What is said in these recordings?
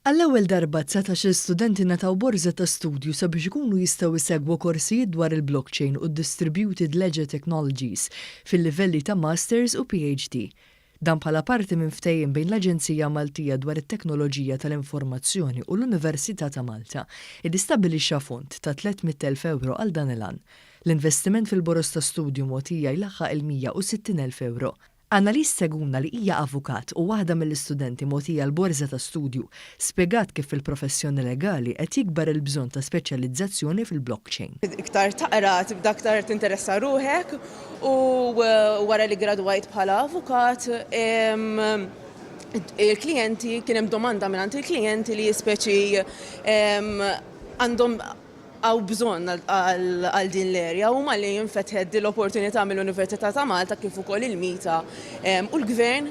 Għall-ewwel darba 19-il student ingħataw borża ta' studju sabiex ikunu jistgħu jsegwu korsijiet dwar il-blockchain u d-distributed ledger technologies fil-livelli ta' Masters u PhD. Dan bħala parti minn ftehim bejn l-Aġenzija Maltija dwar it-Teknoloġija tal-Informazzjoni u l-Università ta' Malta, illi stabbilixxa fond ta' 300,000 ewro għal dan il-għan. L-investiment fil-boroż ta' studju mogħtija jlaħħaq il-160,000 ewro. Annalise Seguna li hija avukat u waħda mill-istudenti mogħtija l-borża ta' studju, spjegat kif fil-professjoni legali qed jikber il-bżonn ta' speċjalizzazzjoni fil-blockchain. Iktar taqra tibda aktar tinteressa ruħek u wara li ggradwajt bħala avukat il-klijenti kien hemm domanda mingħand il-klijenti li speċi għandhom hawn bżonn għal din l-area u malli infetħet din l-opportunità mill-Università ta' Malta kif ukoll il-MITA u l-Gvern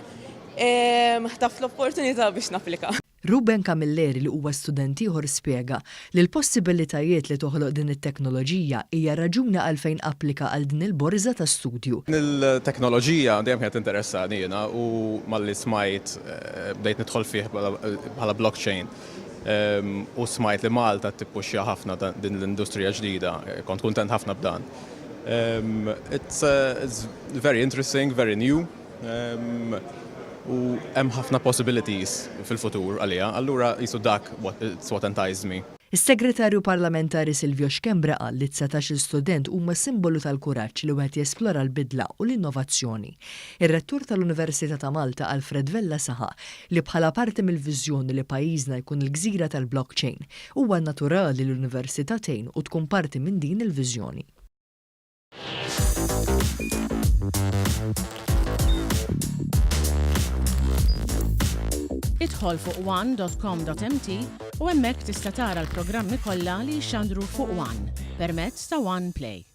ħtaft l-opportunità biex napplika. Ruben Camilleri li huwa student ieħor spjega li l-possibilitajiet li toħloq din it-teknoloġija hija r-raġuni għalfejn applika għal din il-borża ta' studju. Il-teknoloġija dejjem kienet tinteressani jiena u malli smajt bdejt nidħol fih bħala blockchain. U smajt li Malta tippuxja ħafna din l-industrija ġdida, kont kuntent ħafna b'dan. It's very interesting, very new, u hemm ħafna possibilities fil-futur għaliha, allura qisu dak it's what enticed me. Is-Segretarju Parlamentari Silvio Schembri qal li d-dsatax-il student huma simbolu tal-kuraġġ li wieħed jesplora l-bidla u l-innovazzjoni. Ir-Rettur tal-Università ta' Malta Alfred Vella saħaq li bħala parti mill-viżjoni li pajjiżna jkun il-gżira tal-blockchain, huwa naturali li l-Università tgħin u tkun parti minn din il-viżjoni. Idħol fuq one.com.mt u hemmhekk tista' tara l-programmi kollha li jixxandru fuq One permezz ta' One Play.